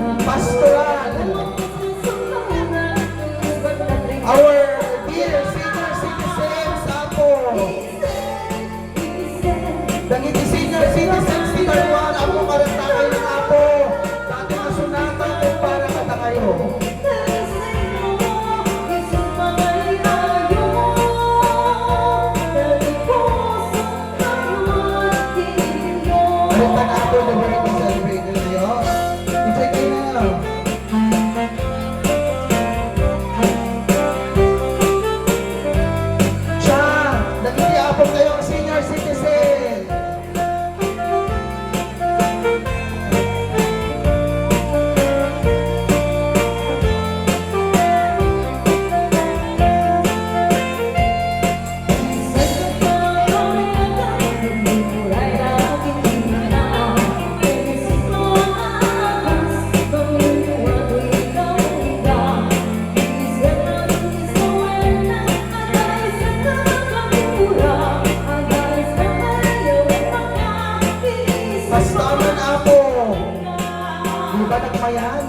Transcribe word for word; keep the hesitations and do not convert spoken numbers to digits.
Pastoral. Our dear senior citizens, Apo. Dagiti senior citizens ti Carmar, Apo, maragta kayo ng Apo. Dati masunatan kung para kadakayo. Ano pa nga po the birthday celebration niyo? Enjoy kayo na. Siya, dagiti apo kayo, senior citizen. Basta man, Apo. Di ba nagmayan?